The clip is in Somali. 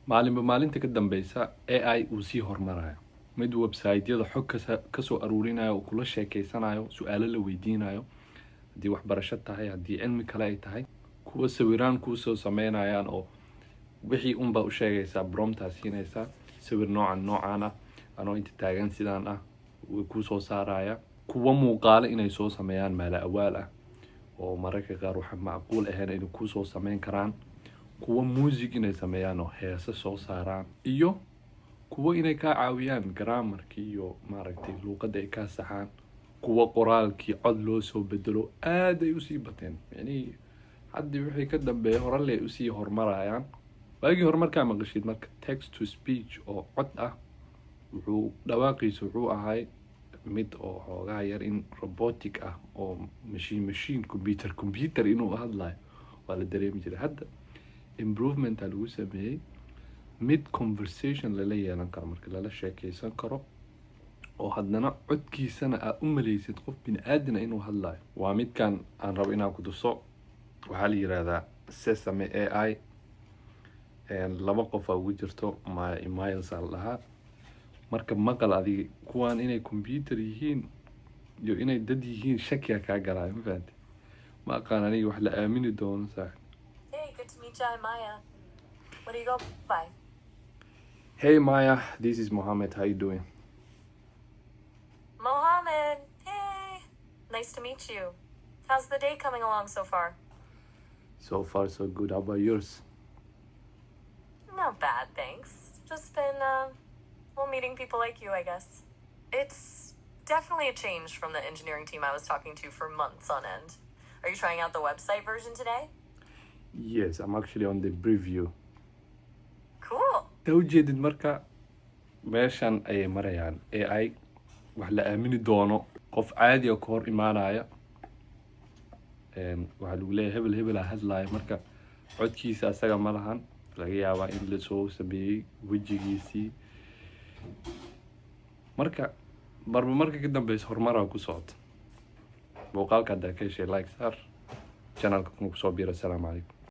Maalinba maalinta ka dambeysa AI uu sii hormarayo. Mid website-yada xog kasoo aruurinayo oo kula sheekeysanayo, su-aalo la weydiinayo, haddii waxbarasho tahay, haddii cilmi kale ay tahay, kuwa sawiraan kuusoo sameynayaan oo wixii unbaa u sheegaysaa, prompt-aa siinaysaa, sawir noocan noocaan ah, anoo inta taagan sidaan ah, way kuusoo saaraya. Kuwa muuqaalo inay soo sameeyaan maala awaal ah oo mararka qaar waxaa macquul ahayn inay kuusoo sameyn karaan, kuwa music inay sameeyaan oo heese soo saaraan, iyo kuwa inay kaa caawiyaan grammarkii iyo maaragtay luuqadda ay kaa saxaan, kuwa qoraalkii cod loo soo bedelo. Aad ay usii bateen micnihii haddii wixii ka dambeeya horale ay usii horumarayaan. Waagii hore markaa maqashid marka text to speech oo cod ah, wuxuu dhawaaqiisa wuxuu ahay mid oo xoogaa yar in robotic ah oo machine machine, computer computer inuu hadlayo waa la dareemi jiray. Hadda improvement-a lagu sameeyey, mid conversation lala yeelan karo, marka lala sheekeysan karo oo haddana codkiisana aad u maleysid qof bini aadina inuu hadlayo, waa midkan aan rabo inaan ku tuso. Waxaa la yiraahdaa Sesame AI. Laba qof aa ugu jirto, Miles aa la dhahaa. Marka maqal adiga kuwaan inay computer yihiin iyo inay dad yihiin shakiya kaa galaayo. Ma fahanti? Ma aqaan aniga wax la aamini doono, saaxib. Hey, good to meet you. I'm Maya. What do you go by? Hey Maya, this is Mohammed. How you doing? Mohammed. Hey. Nice to meet you. How's the day coming along so far? So far so good. How about yours? Not bad, thanks. Just been, well, meeting people like you, I guess. It's definitely a change from the engineering team I was talking to for months on end. Are you trying out the website version today? Yes, I'm actually on the preview. Cool. Ta ujeedid marka meeshan ayay marayaan AI wax la aamini doono. Qof caadi oo ka hor imaanaya waxaa lagu leeyahay hebel hebelaa hadlaya. Marka codkiisa asaga ma lahan, laga yaabaa in lasoo sameeyey wejigiisii. Marka marba marka ka dambeysa horumaraa ku socota. Muuqaalka haddaa ka heshay, like saar, channelka kuna kusoo biira. Asalaamu calaykum.